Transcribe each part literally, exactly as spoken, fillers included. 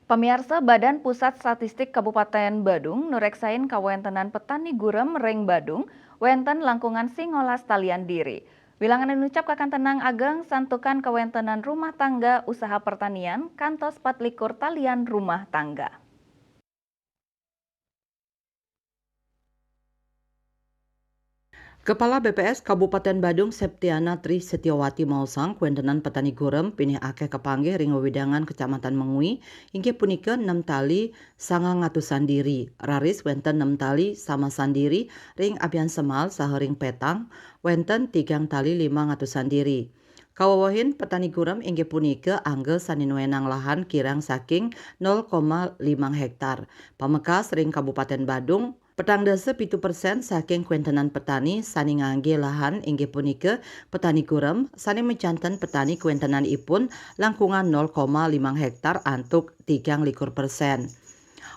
Pamiarsa, Badan Pusat Statistik Kabupaten Badung nureksain kawéntenan petani gurem ring Badung wénten langkungan singolas talian diri. Wilangan anu ngucap kakantenang ageng santukan kawéntenan rumah tangga usaha pertanian kantos patlikur talian rumah tangga. Kepala B P S Kabupaten Badung Septiana Tri Setiawati maosang kawéntenan petani gurem pinih akéh kapanggih ring wewidangan Kecamatan Mengwi inggih punika nem tali sangang atusan diri, raris wénten nem tali samasan diri ring Abiansemal saha ring Petang wénten tigang tali limang atusan diri. Kawewehin petani gurem inggih punika angga sané nuénang lahan kirang saking nol koma limang hektar. Pamekas ring Kabupaten Badung, petang dasa pitu persen saking kawéntenan petani sané nganggé lahan inggih punika petani gurem sané majanten petani kawéntenan ipun langkungan nol koma limang hektar antuk tigang likur persen.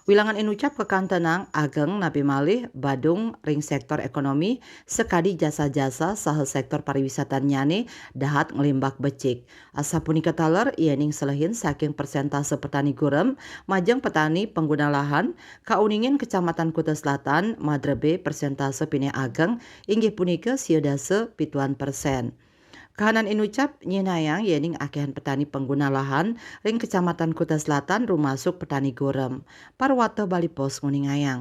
Wilangan inucap kakantenang ageng napi malih Badung ring sektor ekonomi sakadi jasa-jasa saha sektor pariwisatanyané dahat nglimbak becik. Asapunika taler yéning selehin saking persentase petani gurem majeng petani pangguna lahan, kauningin Kecamatan Kuta Selatan madrebé persentase pinih ageng inggih punika sia dasa pituan persen. Kahanan inucap nyihnayang yéning akéhan petani pangguna lahan ring Kecamatan Kuta Selatan rumasuk petani gurem. Parwata Bali Post nguningayang.